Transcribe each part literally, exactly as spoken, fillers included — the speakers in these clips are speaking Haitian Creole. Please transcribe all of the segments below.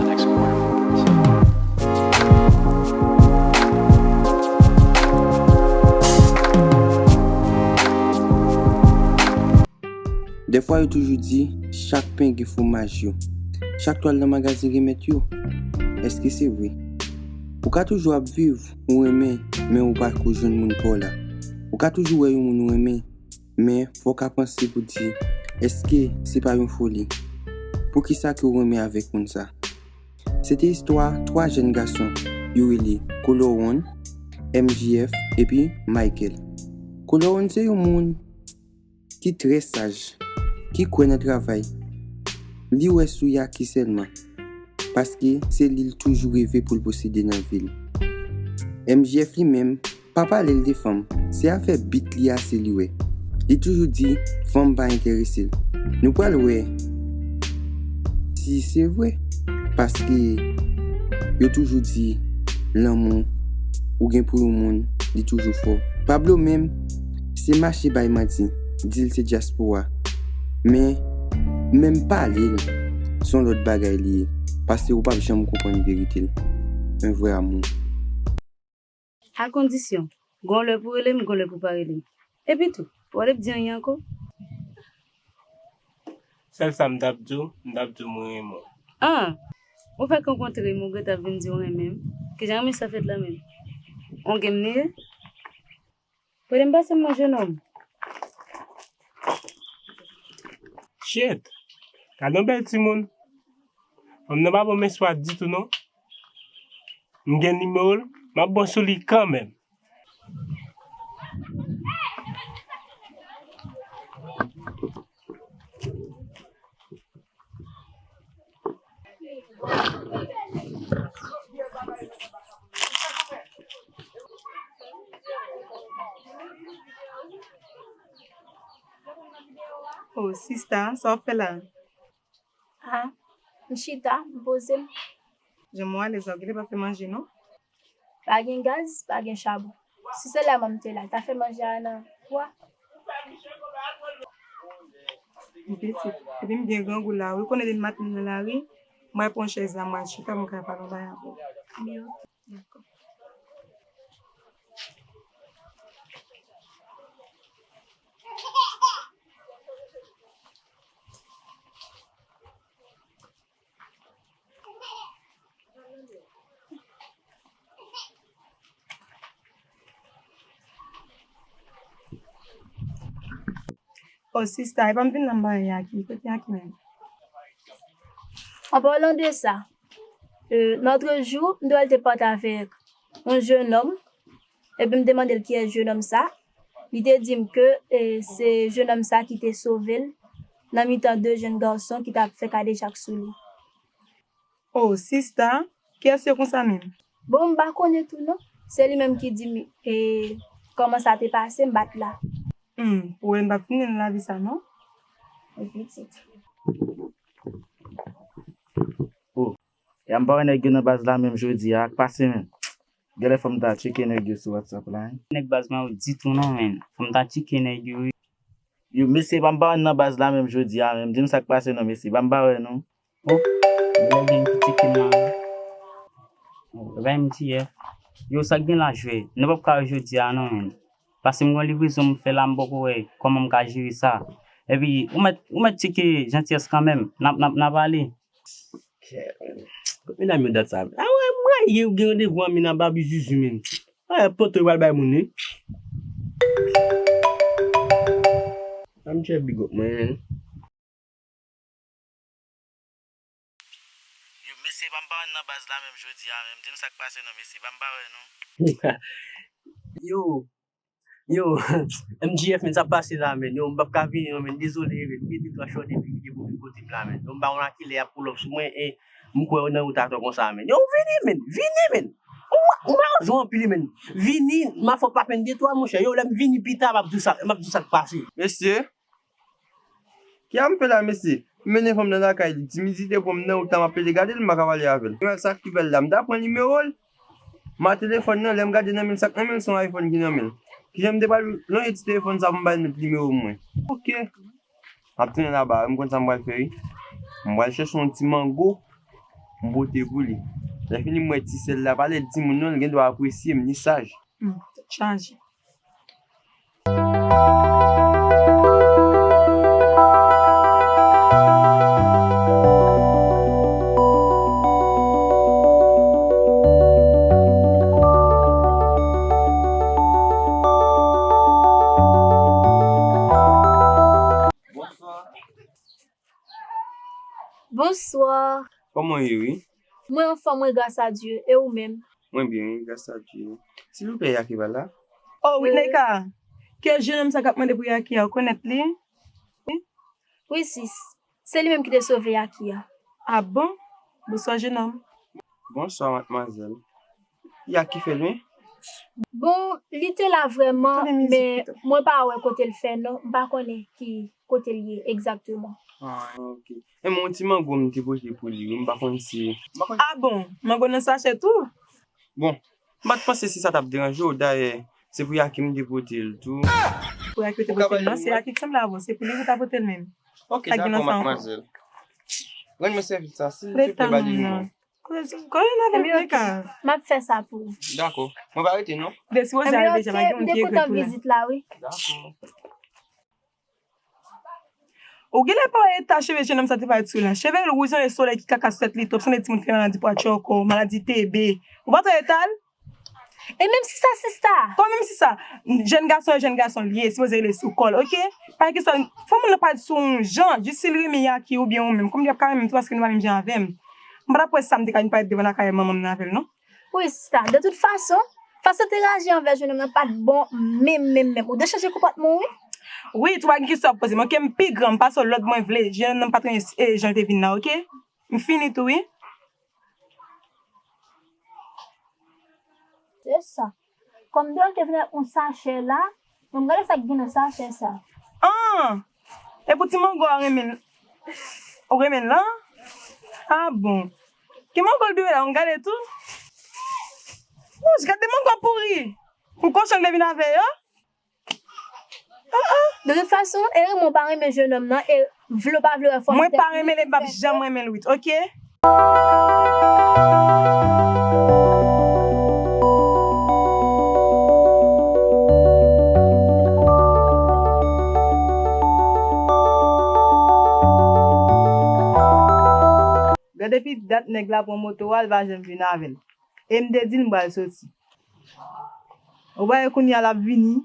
Next quarter. Dèfwa yo toujou di, chak pen gen fwomaj yo. Chak twal nan magazen gen mèt yo. Èske se vre? Ou ka toujou ap viv, ou renmen, men ou pa ko jwenn moun pa w la. Ou ka toujou wè yon moun ou renmen, men fò w ka panse pou di, èske se pa yon foli? Poukisa ke w renmen avèk moun sa? Se te istwa twa jèn gason, yo rele Kolowon, M J F epi Michael. Kolowon se yon moun ki trè saj, ki kwè nan travay. Li wè sou Yaki sèlman, paske se li l toujou reve pou l posede nan vi l. M J F li menm, pa pale l de fanm, se afè bit li ase li wè. Li toujou di fanm pa enterese l. Nou pral wè si se vre, paske yo toujou di lanmou ou gen pou yon moun, li toujou fò. Pablo menm, se mache bay manti, di l se dyaspora. Men, menm pale l, se yon lòt bagay li ye, paske ou p ap janm konprann verite l. Un vrai amour. A kondisyon, gon lè pou rele m, gon lè pou pa rele m. Epi tou, ou pa t ap di anyen ankò? Sèl sa m t ap di w, m t ap di w mwen renmen w. Ah, ou fèk rankontre m, ou gentan vin di w renmen m. Kijan renmen sa fèt la menm? On game li ye? Prele m pase m manje non. Shit! Gade yon bèl timoun. Fanm nan pa bon espwa ditou non. M gen nimewo l, m ap bon sou li kanmenm. Oh, sista, sa w ap fè la? Ah, m chita, m poze m. Janm w alèz la, w genlè pa fè manje, non? Pa gen gaz, pa gen chabon. Si se la manm te la, ta fè manje a nan pwa. M pitit, epi m byen grangou la wi. Ou konnen depi maten nan lari, m al pran chèz la, m al chita, m ka pale yon bagay avè w. Byen, ok. Dakò. Oh, sista, epa m vin la m ba Yaki. Kote Yaki menm? An palan de sa, euh, lòt jou, m te wè l te pati avèk yon jennonm. Epi m te mande l kiyès jennonm sa. Li te di m ke, eh, se jennonm sa ki te sove l nan mitan de jèn gason ki t ap fè kadejak sou li. Oh, sista, kiyès yo konsa menm? Bon, m pa konnen tou non. Se li menm ki di m, eh, kòman sa te pase, m pa t la. Hmm, pou wè m p ap fini nan lavi sa non. Wi, pitit. Oh, e a m pa wè nèg yo nan baz la menm jodi a, k pase menm? Genlè fò m ta tcheke nèg yo sou WhatsApp la, hein. Nèg baz mwen yo ditou non, menn. Fò m ta tcheke nèg yo, wi. Yo, mesye, pa m pa wè n nan baz la menm jodi a, menm. Di m sa k pase non, mesye. Pa m pa wè non. Oh, genlè gen ki tcheke m la, wi. Oh, e bay M J F. Yo, sa k gen la, jwè? Nou p ap ka wè jodi a non, menn. Paske m gen yon livrezon m fè la, m poko wè kòman m ka jere sa. Epi, ou mèt, ou mèt tcheke jantiyès kanmenm. N ap, n ap, n ap ale. Kot medam yo dat sa? A wè, m rayi ou gen randevou an, men nan babi zuzu, men. A, poto yo pral bay moun, wi. Sa m chèf big up mwen, men. Yo, mesye, pa m pa wè n nan baz la menm jodi a, menm. Di m sa k pase non, mesye. Pa m pa wè non. Yo, Yo, M J F, men, sa k pase la, men? Yo, m p ap ka vini non, men, dezole, men. M gen de twa chòt epi ki depoze kote m la, men. Yo, m pa konn a kilè y ap pull up sou mwen, e m kwè yo nan wout atò konsa, men. Yo, vini, men, vini, men. Ou ma-, ou malonje anpil, men. Vini, m a fè w pa penn de twa, monchè. Yo, lè m vini pita, m ap di w sa, m ap di w sa k pase. Mesye, kiyès m fè la, mesye? M mennen fanm nan lakay li. Timidite pran m nan wout la, m ap pede gade l, m pa ka pale avè l. Sa k pi bèl la, m ta pran nimewo l. M a telefòn nan, lè m gade nan men l, sa k nan men l, se yon iPhone ki nan men l. Kijan m te pral lonje ti telefòn sa pou m bay nèg nimewo mwen? Oke. M ap tounen laba, m konn sa m pral fè, wi. M pral chèche yon ti mango. M pote pou li. Lè fini m wè ti sè l la, pa lè l timoun non, l gen dwa apresye m, li saj. Hmm, tèt chaje. Bonswa. Bonswa. Kòman w ye, wi? Mwen anfòm, wi, gras a Dye. E ou menm? Mwen byen, wi, gras a Dye. Silvouplè, Yaki pa la? Oh, Whitney ka. Ke jennonm sa k ap mande pou Yaki a, ou konèt li? Wi, sis. Se li menm ki te sove Yaki a. Ah bon? Bonswa, jennonm. Bonswa, madmwazèl. Yaki fè lwen? Bon, li te la vrèman, men mwen pa wè kote l fè non. M pa konnen ki kote l ye egzakteman. Ah, ok. E mwen, yon ti mango m te pote pou li, wi. M pa konn si, m pa konn. Ah bon? Mango nan sachè tou? Bon, m pa t panse si sa t ap deranje w. Dayè, se pou Yaki m te pote l tou. Pou Yaki te pote l, non? Se Yaki ki sanble avè w. Se pou li ou ta pote l menm. Ok, dakò, madmwazèl. Rann mwen sèvis sa, silvouplè, ba li yon mo. Konnen avèk Nika. M ap fè sa pou ou. Dakò. Mwen pa rete, non. Desi Wozè ale deja, pa gen moun ki ekriti w la. M te kontan vizit la, wi. Dakò. Ou genlè pa wè eta cheve jennonm sa te parèt sou li an. Cheve l wouj, sanble solèy ki kaka sou tèt li twòp, sanble timoun ki gen maladi pwatchòkò, maladi T B. Ou pa t wè eta l? E menm si sa, sista? Kòman menm si sa? Jèn gason, jèn gason li ye, sipoze rele sou kò l, ok? Pa gen kesyon, fò moun nan parèt sou yon jan, jis si l renmen Yaki oubyen ou menm. Kòm li ap ka renmen m tou, paske nou pa menm jan avè m. M pa t ap wè sa m te ka vin parèt devan lakay manman m nan avè l, non. Wi, sista. De tout fason, fason te reyaji anvè jennonm nan pa t bon menm, menm, menm. Ou dwe chanje konpòtman w, wi. Wi, tou pa gen kesyon ap poze. Mwen ke m pi gran, m pase w lòd mwen vle. Jennonm nan pa t renmen, e, jan l te vin la, ok? M fini tou, wi. Se sa. Kòm Dòl te vin ak yon sachè la, bon, gade sa k gen nan sachè sa. Ah! E pou ti mango a renmen l. Ou renmen l lan? Ah bon. Ki mango l byen la, ou gade tou? Wouch, gade mango pouri. Pou kochon l te vin avè yo? Ah, ah. De tout fason, e renmen w pa renmen jennonm nan, e vle w pa vle w fò m. Mwen pa renmen l, e m p ap janm renmen l, wi, ok? Gade depi dat nèg la pran moto a, l pa janm vin avè l. E m te di l m pral soti. Ou pa wè kounye a l ap vini.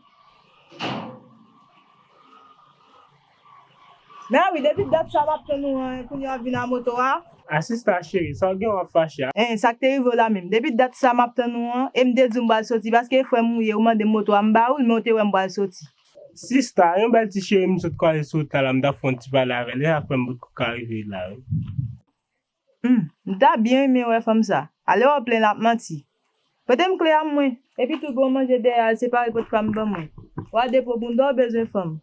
Men a wi, depi dat sa m ap tann ou an, kounye a w ap vin a moto a. A sista cheri, sa w gen w ap fache a? Hein, sa k te rive w la menm? Depi dat sa m ap tann ou an, e m te di w m pral soti, paske e frè m ou ye, ou mande m moto a, m ba ou l, men w te wè m pral soti. Sista, yon bèl ti cheri m sot kwaze sou wout la, la m t ap fè yon ti pale avè l, e sa k fè m potko ka rive la wi. Hmm, m ta byen renmen wè fanm sa. Ale wè w plen l ap manti. Pote m kle a mwen. Epi tou gon manje dèyè al separe pot pa m ban mwen. W a depo bouda w bezwen fanm.